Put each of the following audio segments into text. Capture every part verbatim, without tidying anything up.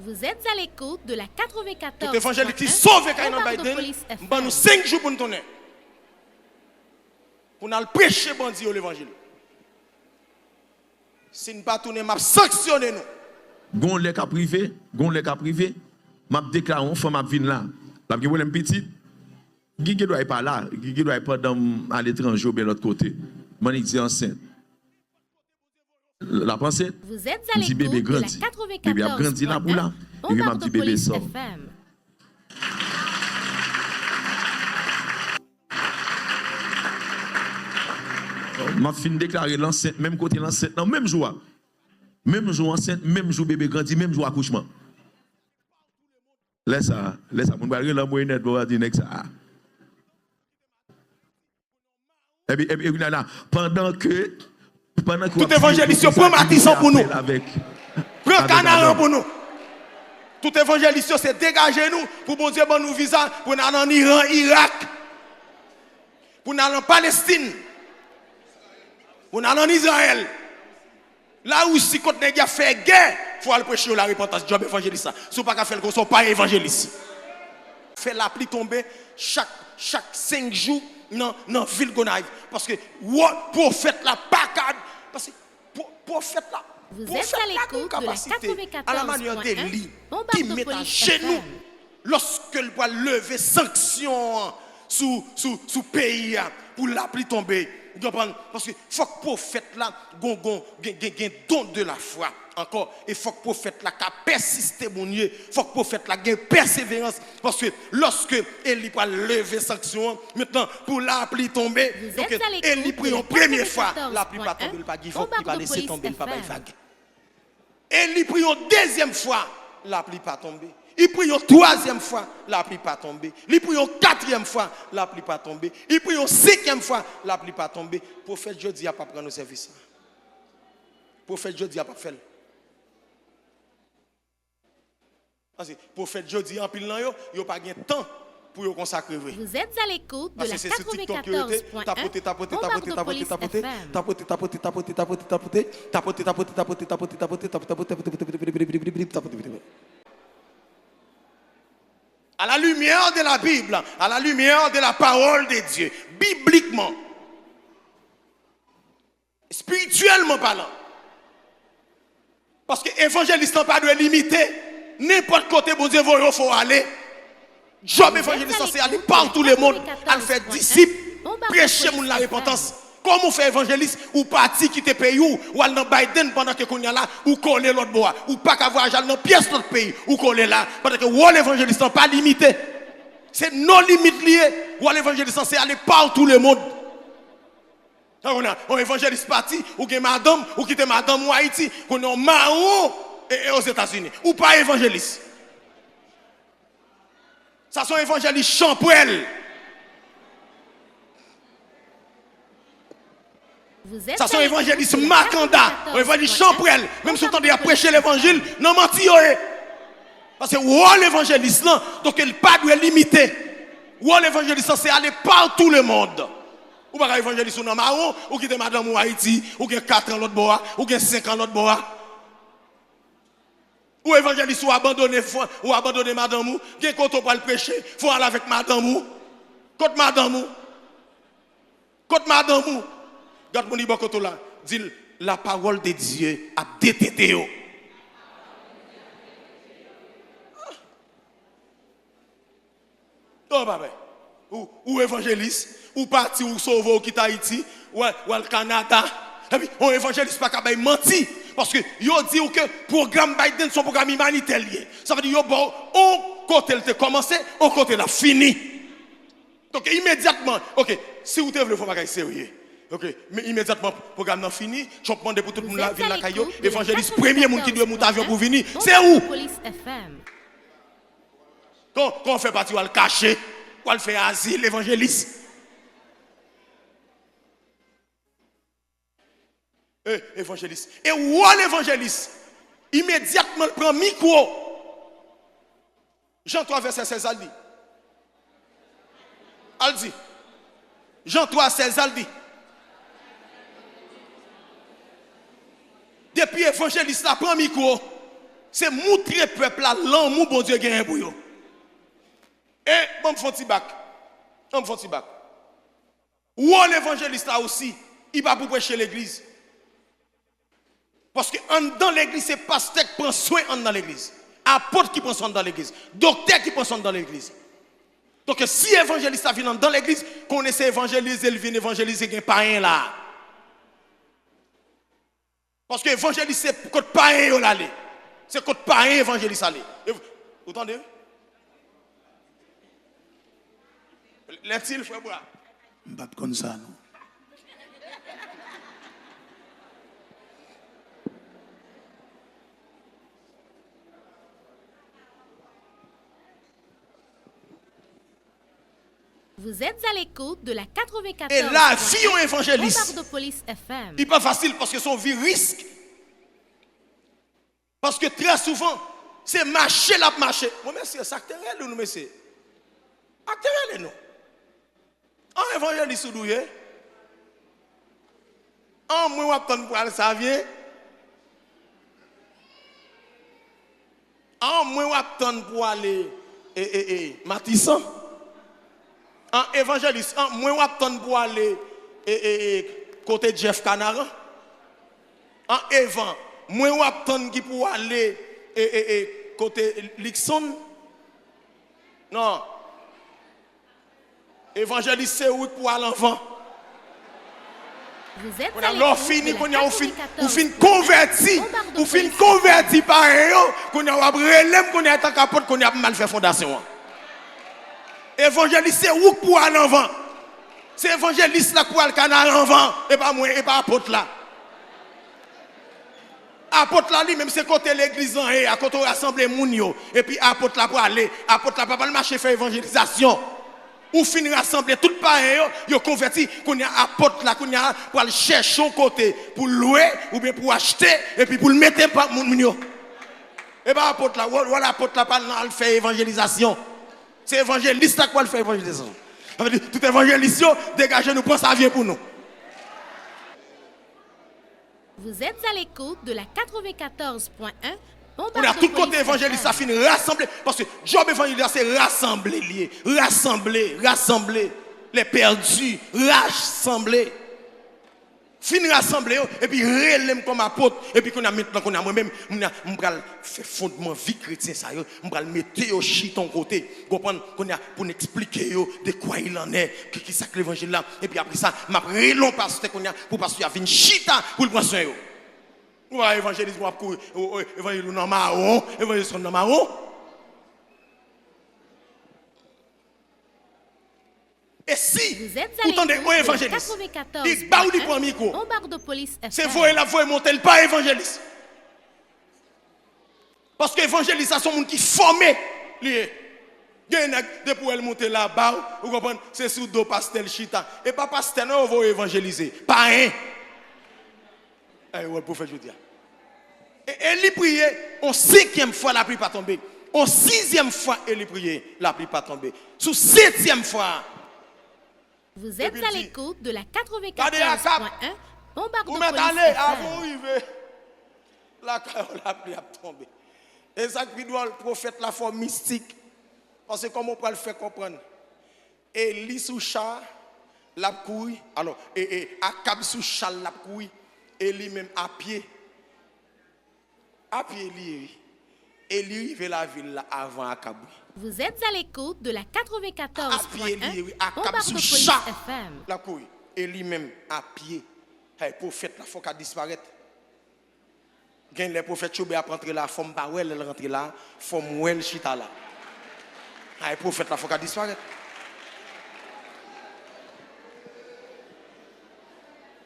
Vous êtes à l'écoute de la quatre-vingt-quatorze point un Tout evanjelik ki sove kay nan Biden, m ban nou senk jou pou n tounen. Pou n al preche bandi yo levanjil. Si n pa tounen, m ap sanksyone nou. Gon lè k ap rive, gon lè k ap rive, m ap deklare yon fanm ap vin la. L ap gen pwoblèm pitit. Gigi dwa e pa la, Gigi dwa e pandan m aletranje oubyen lòt kote. M annik di ansent. L ap ansent. M di bebe grandi. Bebe ap grandi la pou la. Epi m ap di bebe sòm. M ap fin deklare l ansent, menm kote l ansent nan, menm jou a. Menm jou ansent, menm jou bebe grandi, menm jou akouchman. Lè sa, lè sa, moun pral rele anmwey nèt, bò, a di nèg sa a. Epi, epi, epi, nana, pandan ke, pandan ke tout evanjelis yo pran Matisan pou nou. Pran Kanaran pou nou. Tout evanjelis yo se degaje nou pou Bondye ban nou viza pou n al ann Iran, Irak. Pou n al an Palestin. Pou n al ann Izrayèl. Larisi kot nèg y ap fè gè, fò w al preche yo larepantans, djòb evanjelis la. Si w pa ka fè l konsa, w pa evanjelis. Fè lapli tonbe chak, chak senk jou nan, nan vil Gonayiv. Paske wo, pwofèt la pa ka, paske pwo-, pwofèt la, pwofèt la gen yon kapasite, à la manière d'Élie, ki met ajenou lòske l pral leve sanksyon an sou, sou, sou peyi a pou lapli tonbe. Ou konprann? Paske fòk pwofèt la gon, gon, gen, gen, gen don de la fwa ankò. E fòk pwofèt la ka pèsiste, Bondye. Fòk pwofèt la gen pèseverans. Paske lòske Eli pral leve sanksyon an, mentnan, pou lapli tonbe, donk, Eli priye yon premye fwa, lapli pa tonbe, li pa give up, li pa lese tonbe, li pa bay vag. E li priye yon dezyèm fwa, lapli pa tonbe. Li priye yon twazyèm fwa, lapli pa tonbe. Li priye yon katriyèm fwa, lapli pa tonbe. Li priye yon senkyèm fwa, lapli pa tonbe. Pwofèt jodi a p ap rann nou sèvis la. Pwofèt jodi a p ap fè l. Paske pwofèt jodi a, anpil nan yo, yo pa gen tan pou yo konsakre vre. Vous êtes à l'écoute de la quatre-vingt-quatorze point un Bombardopolis F M. À la lumière de la Bible, à la lumière de la parole de Dieu, biblikman, espirityèlman palan. Paske evanjelis lan pa dwe limite. Nenpòt kote Bondye voye w, fò w ale. Djòb evanjelis lan se ale partout le monde, al fè disip, preche moun larepantans. Kòman w fè evanjelis, ou pati kite peyi w, w al nan Biden pandan ke kounye a la, ou kole lòt bò a. Ou pa ka vwayaje al nan pyès lòt peyi, ou kole la, pandan ke wòl evanjelis lan pa limite. Se no limit li ye, wòl evanjelis lan se ale partout le monde. Sa konnen, yon evanjelis pati, ou gen madanm, ou kite madanm ou Ayiti, konnen yon mawon e, e Ozetazini. Ou pa evanjelis. Sa se yon evanjelis chanpwèl. Sa se yon evanjelis makanda, yon evanjelis chanpwèl. Menm si w tande y ap preche levanjil, nan manti yo ye. Paske wòl evanjelis lan, donk, li pa dwe limite. Wòl evanjelis lan, se ale partout le monde. Ou pa ka evanjelis ou nan mawon, ou kite madanm ou Ayiti, ou gen kat an lòt bò a, ou gen senk an lòt bò a. Ou evanjelis, ou abandone, ou abandone madanm ou, gen kote w pral preche, fò w al avèk madanm ou. Kot madanm ou? Kot madanm ou? Gad moun ki bò kote w la, di l, la parole de Dieu ap detete yo. Oh, papa. Ou, ou evanjelis, ou pati, ou sove, ou kite Ayiti, ou al, ou al Kanada. Epi, yon evanjelis pa ka bay manti. Paske yo di w ke pwogram Biden se yon pwogram imanitè li ye. Sa vle di yo ba w on kote l te kòmanse, on kote l ap fini. Donk, imedyatman, oke, si w te vle fè yon bagay serye, oke, men imedyatman pwogram nan fini, Trump mande pou tout moun la vin lakay yo, evanjelis, premye moun ki dwe moute avyon pou vini, se ou! Kon, kon w fè pati, w al kache, w al fè azil, evanjelis. E, evanjelis. E wòl evanjelis, imedyatman l pran mikwo, Jan twa vèsè sèz la, l di. Al di. Jan twa sèz la, l di. Depi evanjelis la pran mikwo, Se moutre pèp la lanmou Bondye genyen pou yo. E, ban m fè yon ti bak. Ban m fè yon ti bak. Wòl evanjelis la osi, li pa pou preche legliz. Paske anndan legliz, se pastè k pran swen anndan legliz. Apot ki pran swen anndan legliz. Doktè ki pran swen anndan legliz. Donk, si evanjelis la vin anndan legliz, konnen se evanjelize, li vin evanjelize, gen payen la. Paske evanjelis se kot payen yo l ale. Se kot payen evanjelis ale. Ev-, ou tande? Lètil, frè Bra. M pa t konn sa, non. Vous êtes à l'écoute de la E lavi yon evanjelis, Bombardopolis F M. Li pa fasil paske se yon vi risk. Paske trè souvan, se mache l ap mache. Mwen, mesye, sa k te rele nou, mesye? Sa k te rele nou? An evanjelis ou dwe ye? An mwen w ap tann pou al Savyen? An mwen w ap tann pou ale, e, e, e, Matisan? An evanjelis, an mwen w ap tann pou ale, e, e, e, kote Jeff Kanaran? An evan, mwen w ap tann ki pou ale, e, e, e, kote Likson? Non. Evanjelis se ou k pou al anvan. Kounye a, lè w fini, kounye a, ou fin, ou fin konvèti, ou fin konvèti payen yo, kounye a, w ap rele m, kounye a, antank apot, kounye a, pou m al fè fondasyon an. Evanjelis se ou k pou al anvan. Se evanjelis la k pou al Kanaran anvan, e pa mwen, e pa apot la. Apot la, li menm, se kote legliz lan ye a, kote w rasanble moun yo. Epi apot la prale. Apot la pa pral mache fè evanjelizasyon. Ou fin rasanble tout payen yo, yo konvèti. Kounye a, apot la, kounye a, pral chèche yon kote pou l lwe oubyen pou achte, epi pou l mete pa moun, moun yo. E pa apot la, wòl, wòl apot la pa nan al fè evanjelizasyon. Se evanjelis la k pral fè evanjelizasyon. Sa vle di, tout evanjelis yo, degaje nou, pran Savyen pou nou. Vous êtes à l'écoute de la quatre-vingt-quatorze point un Bombardopolis F M. Kounye a, tout kote evanjelis la fin rasanble, paske djòb evanjelis la se rasanble li ye. Rasanble, rasanble. Les perdus, rasanble. Fin rasanble yo, epi rele m kòm apot, epi kounye a mentnan, kounye a mwen menm, kounye a m pral fè fondman vi kretyen sa yo, m pral mete yo chita yon kote, konprann, kounye a pou n eksplike yo de quoi il en est, ki, ki sa k levanjil la, epi apre sa, m ap rele yon pastè kounye a, pou pastè a vin chita, pou l pran swen yo. Ou pa evanjelis, w ap kouri, o, o, evanjil ou nan mawon, evanjelis ou nan mawon. E si ou tande yon evanjelis, li ba w, li pran mikwo, se voye l ap voye monte, li pa evanjelis. Paske evanjelis la se yon moun ki fòme li ye. Gen nèg, depi w wè l monte la ba w, ou konprann, se sou do pastè l chita. E pa pastè non yo voye evanjelize. Payen. Ay, wòl pwofèt jodi a. E, e li priye, on senkyèm fwa, lapli pa tonbe. On sizyèm fwa, e li priye, lapli pa tonbe. Sou setyèm fwa, Vous êtes à l'écoute de la quatre-vingt-quatorze point un Bombardopolis F M. Ou mèt ale, avan w rive lakay ou, lapli ap tonbe. E sa k pi dwòl, pwofèt la fò mistik. Paske kòman w pral fè konprann? Eli sou cha, l ap kouri. Alò, e, e, Akab sou cha l, l ap kouri. Eli menm apye. Apye li ye, wi. Eli rive lavil la avan Akab, wi. Vous êtes à l'écoute de la quatre-vingt-quatorze point un Bombardopolis F M. Apye li ye, wi. Akab sou cha, l ap kouri. Eli menm apye. Hey, pwofèt la fòk a disparèt. Gen lè pwofèt Choubè ap antre la, fò m pa wè l lè l rantre la, fò m wè l chita la. Ay, pwofèt la fòk a disparèt.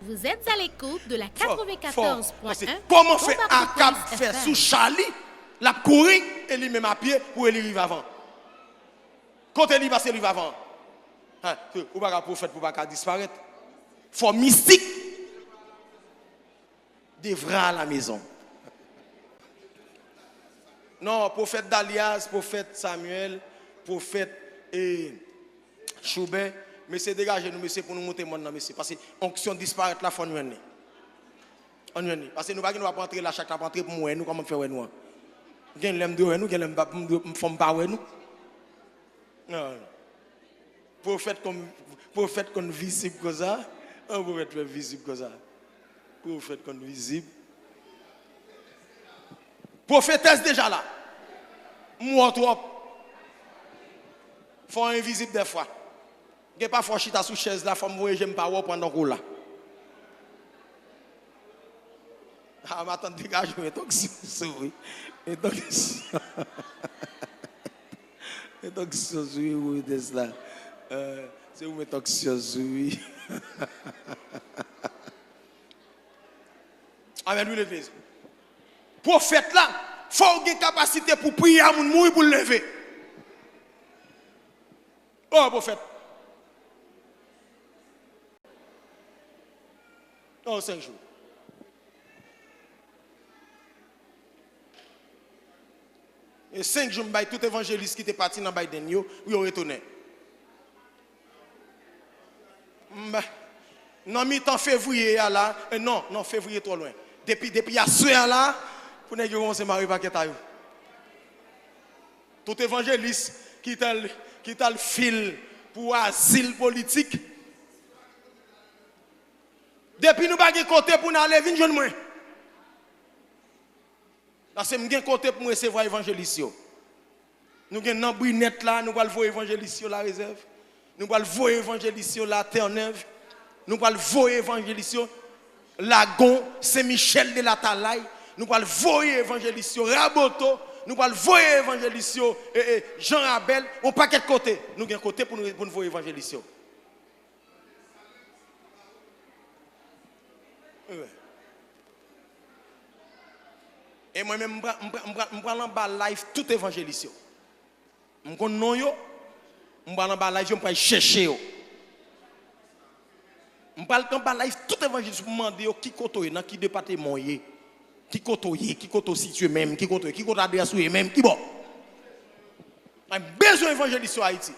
Vous êtes à l'écoute de la quatre-vingt-quatorze point un Bombardopolis F M. Kòman fè Akab fè sou cha li, l ap kouri, e li menm apye, pou Eli rive avan? Kote li pase rive avan? Hen, ou pa ka pwofèt pou pa ka disparèt. Fò mistik. Devra a la mezon. Non, pwofèt Dalias, pwofèt Samuel, pwofèt, eh, Choubè, mesye, degaje nou, mesye, pou nou moute mòn nan, mesye. Paske onksyon disparèt la, fò n jwenn li. Ann jwenn li. Paske nou pa gen dwa ap antre la, chak la ap antre pou m wè nou, kòman m fè wè nou an? Gen lè m dwe wè nou, gen lè m pa, m dwe, m fò m pa wè nou. Non. Pwofèt konn, pwofèt konn vizib konsa. An pwofèt fè vizib konsa. Pwofèt konn vizib. Pwofetès deja la. M wè w twòp. Fò w envizib dèfwa. Gen pafwa w chita sou chèz la, fò m voye je m pa wè w pandan w la. Ah, matant degaje w, met onksyon sou wi. Met onksyon. Met onksyon sou wi, pwofetès la. Euh, se ou met onksyon sou wi. Amèn, wi, legliz. Pwofèt la, fò w gen kapasite pou priye a moun mouri pou l leve. Oh, pwofèt. Oh, senk jou. E senk jou m bay tout evanjelis ki te pati nan Biden yo, pou yo retounen. M ba-, nan mitan fevriye a la, eh, non, non, fevriye twò lwen. Depi, depi aswè a la, pou nèg yo kòmanse mare pakèt a yo. Tout evanjelis ki t al, ki t al fil pou azil politik. Depi nou pa gen kote pou n ale, vin jwenn mwen. Paske m gen kote pou m resevwa evanjelis yo. Nou gen nan Brinèt la, nou pral voye evanjelis yo Larezèv. Nou pral voye evanjelis yo Latènèv. Nou pral voye evanjelis yo Lagon, Sen Michèl de Latalay. Nou pral voye evanjelis yo Raboto. Nou pral voye evanjelis yo, e, e, Jan Rabèl. Yon pakèt kote. Nou gen kote pou nou, pou nou voye evanjelis yo. E mwen menm, m pra-, m pra-, m pra-, m pral anba live tout evanjelis yo. M konn non yo, m pral anba live yo, m pral chèche yo. M pral anba live tout evanjelis pou m mande yo ki kote w ye, nan ki depatman w ye, ki kote w ye, ki kote w sitiye menm, ki kote w ye, ki kote adrès ou ye menm, ki bò. Mwen bezwen evanjelis yo Ayiti.